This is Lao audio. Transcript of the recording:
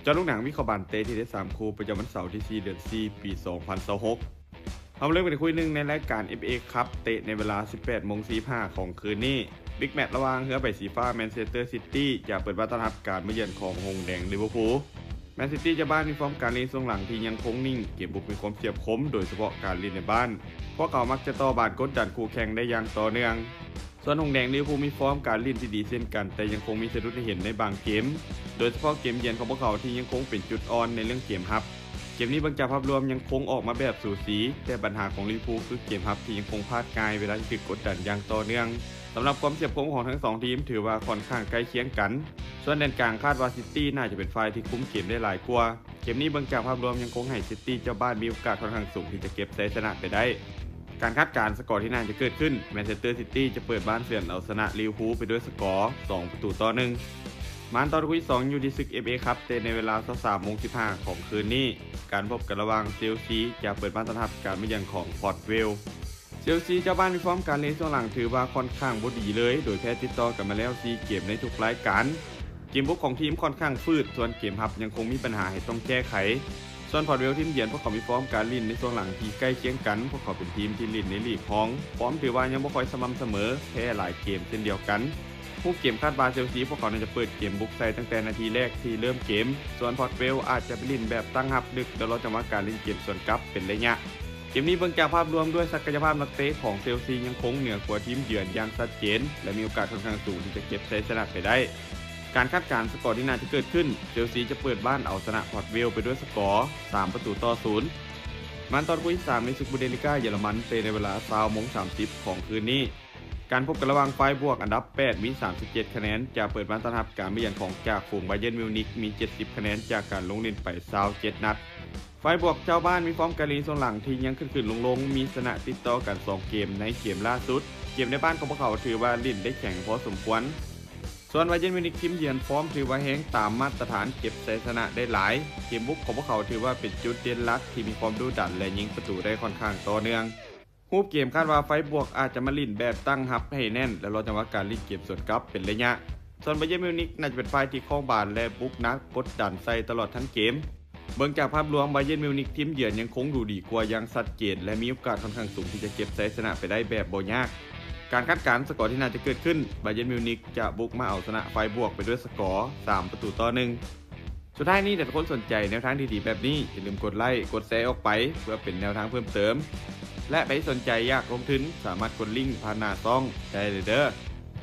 ເຈາະລູກໜັງວິເຄາະບານເຕະທີ່ໄດ້ສາມຄູ່ປະຈຳວັນເສົາທີສີ່ ເດືອນສີ່ ປີສອງພັນຊາວຫົກ. ເຮົາມາເລີ່ມກັນທີ່ຄູ່ໜຶ່ງໃນລາຍການ ເອຟເອ ຄັບ ເຕະໃນເວລາສິບແປດໂມງສີ່ສິບຫ້າຂອງຄືນນີ້. ບິກແມັດລະຫວ່າງເຮືອໃບສີຟ້າ ແມນເຊສເຕີ ຊິຕີ ຈະເປີດບ້ານຕ້ອນຮັບການມາເຢືອນຂອງຫົງແດງ ລິເວີພູ. ແມນຊິຕີເຈົ້າບ້ານມີຟອມການຫຼິ້ນຊ່ວງຫຼັງທີ່ຍັງຄົງນິ່ງ, ເກມບຸກມີຄວາມສຽບຄົມ ໂດຍສະເພາະການຫຼິ້ນໃນບ້ານ. ພວກເຂົາມັກຈະຕໍ່ບານກົດດັນຄູ່ແຂ່ງໄດ້ຢ່າງຕໍ່ເນື່ອງ. ສ່ວນຫົງແດງ ລິເວີພູ ມີຟອມການຫຼິ້ນທີ່ດີເຊັ່ນກັນ, ແຕ່ຍັງຄົງມີສະດຸດໃຫ້ເຫັນໃນບາງເກມ, ໂດຍສະເພາະເກມຢຽນຂອງພວກເຂົາທີ່ຍັງຄົງເປັນຈຸດອ່ອນໃນເລື່ອງເກມຮັບ. ເກມນີ້ເບິ່ງຈາກພາບລວມຍັງຄົງອອກມາແບບສູສີ, ແຕ່ບັນຫາຂອງລິເວີພູຄືເກມຮັບທີ່ຍັງຄົງພາດງ່າຍເວລາທີ່ຖືກກົດດັນຢ່າງຕໍ່ເນື່ອງ. ສຳລັບຄວາມສຽບຄົມຂອງທັງສອງທີມຖືວ່າຄ່ອນຂ້າງໃກ້ຄຽງກັນ, ສ່ວນແດນກາງຄາດວ່າຊິຕີໜ້າຈະເປັນຝ່າຍທີ່ຄຸມເກມໄດ້ຫຼາຍກວ່າ. ເກມນີ້ເບິ່ງຈາກພາບລວມຍັງຄົງໃຫ້ຊິຕີເຈົ້າບ້ານມີໂອກາດຄ່ອນຂ້າງສູງທີ່ຈະເກັບໄຊຊະນະໄປໄດ້. ການຄາດການສະກໍທີ່ໜ້າຈະເກີດຂຶ້ນ, ແມນເຊສເຕີ ຊິຕີ ຈະເປີດບ້ານເຊືອນເອົາຊະນະ ລິເວີພູ ໄປດ້ວຍສະກໍ ສອງປະຕູຕໍ່ໜຶ່ງ. ມານຕໍ່ຄູ່ທີສອງ ຢູ່ທີ່ສຶກ ເອຟເອ ຄັບ ເຕະໃນເວລາຊາວສາມໂມງສິບຫ້າຂອງຄືນນີ້. ການພົບກັນລະຫວ່າງ ເຊລຊີ ຈະເປີດບ້ານຕ້ອນຮັບການມາເຢືອນຂອງ ພອດເວລ. ເຊລຊີເຈົ້າບ້ານມີຟອມການຫຼິ້ນຊ່ວງຫຼັງຖືວ່າຄ່ອນຂ້າງບໍ່ດີເລີຍ, ໂດຍແພ້ຕິດຕໍ່ກັນມາແລ້ວສີ່ເກມໃນທຸກລາຍການ. ເກມບຸກຂອງທີມຄ່ອນຂ້າງຝືດ, ສ່ວນເກມຮັບຍັງຄົງມີບັນຫາໃຫ້ຕ້ອງແກ້ໄຂ. ສ່ວນ ພອດເວລ ທີມຢຽນ ພວກເຂົາມີຟອມການຫຼິ້ນໃນຊ່ວງຫຼັງທີ່ໃກ້ຄຽງກັນ, ພວກເຂົາເປັນທີມທີ່ຫຼິ້ນໃນລີກຮອງ, ຟອມຖືວ່າຍັງບໍ່ຄ່ອຍສະໝ່ຳສະເໝີ, ແພ້ຫຼາຍເກມເຊັ່ນດຽວກັນ. ຮູບເກມຄາດວ່າເຊລຊີພວກເຂົາໜ້າຈະເປີດເກມບຸກໃສ່ຕັ້ງແຕ່ນາທີແລກທີ່ເລີ່ມເກມ, ສ່ວນ ພອດເວລ ອາດຈະໄປຫຼິ້ນແບບຕັ້ງຮັບດຶກ ແລະ ລໍຈັງຫວະການຫຼິ້ນເກມສວນກັບເປັນໄລຍະ. ເກມນີ້ເບິ່ງຈາກພາບລວມດ້ວຍສັກກະຍະພາບນັກເຕະຂອງເຊລຊີຍັງຄົງເໜືອກວ່າທີມຢຽນຢ່າງຊັດເຈນ ແລະ ມີໂອກາດຄ່ອນຂ້າງສູງທີ່ຈະເກັບໄຊຊະນະໄປໄດ້. ການຄາດການສະກໍທີ່ໜ້າຈະເກີດຂຶ້ນ, ເຊລຊີຈະເປີດບ້ານເອົາຊະນະ ພອດເວລ ໄປດ້ວຍສະກໍ ສາມປະຕູຕໍ່ສູນ. ມານຕອນຄູ່ທີສາມ ໃນສຶກບູນເດສລີກາເຢຍລະມັນ ເຕະໃນເວລາຊາວໂມງສາມສິບຂອງຄືນນີ້. ການພົບກັນລະຫວ່າງຝ່າຍບວກອັນດັບແປດມີສາມສິບເຈັດຄະແນນ ຈະເປີດບ້ານຕ້ອນຮັບການມາເຢືອນຂອງຈ່າຝູງ ບາເຢີນ ມິວນິກ ມີເຈັດສິບຄະແນນ ຈາກການລົງຫຼິ້ນໄປຊາວເຈັດນັດ. ຝ່າຍບວກເຈົ້າບ້ານມີຟອມການຫຼິ້ນຊ່ວງຫຼັງທີ່ຍັງຂຶ້ນໆລົງໆ, ມີຊະນະຕິດຕໍ່ກັນສອງເກມໃນເກມລ່າສຸດ. ເກມໃນບ້ານຂອງພວກເຂົາຖືວ່າຫຼິ້ນໄດ້ແຂງພໍສົມຄວນ. ສ່ວນ ບາເຢີນ ມິວນິກ ທີມເຢືອນ ຟອມຖືວ່າແຮງຕາມມາດຕະຖານ, ເກັບໄຊຊະນະໄດ້ຫຼາຍ. ເກມບຸກຂອງພວກເຂົາຖືວ່າເປັນຈຸດເດັ່ນຫຼັກທີ່ມີຄວາມດຸດັນ ແລະ ຍິງປະຕູໄດ້ຄ່ອນຂ້າງຕໍ່ເນື່ອງ. ຮູບເກມຄາດວ່າຝ່າຍບວກອາດຈະມາຫຼິ້ນແບບຕັ້ງຮັບໃຫ້ແໜ້ນ ແລະ ລໍຈັງຫວະການຫຼິ້ນເກມສວນກັບເປັນໄລຍະ. ສ່ວນ ບາເຢີນ ມິວນິກ ໜ້າຈະເປັນຝ່າຍທີ່ຄອງບານ ແລະ ບຸກໜັກກົດດັນໃສ່ຕະຫຼອດທັງເກມ. ເບິ່ງຈາກພາບລວມ ບາເຢີນ ມິວນິກ ທີມເຢືອນຍັງຄົງດູດີກວ່າຢ່າງຊັດເຈນ ແລະ ມີໂອກາດຄ່ອນຂ້າງສູງທີ່ຈະເກັບໄຊຊະນະໄປໄດ້ແບບບໍ່ຍາກ. ການຄາດການສະກໍທີ່ໜ້າຈະເກີດຂຶ້ນ, ບາເຢີນ ມິວນິກ ຈະບຸກມາເອົາຊະນະຝ່າຍບວກໄປດ້ວຍສະກໍ ສາມປະຕູຕໍ່ໜຶ່ງ. ສຸດທ້າຍນີ້ ຖ້າທຸກຄົນສົນໃຈແນວທາງດີໆແບບນີ້, ຢ່າລືມກົດໄລ, ກົດແຊອອກໄປ ເພື່ອເປັນແນວທາງເພີ່ມເຕີມ ແລະ ໃຜທີ່ສົນໃຈຢາກລົງທຶນ ສາມາດກົດລິ້ງຜ່ານໜ້າຊ່ອງໄດ້ເລີຍເດີ້.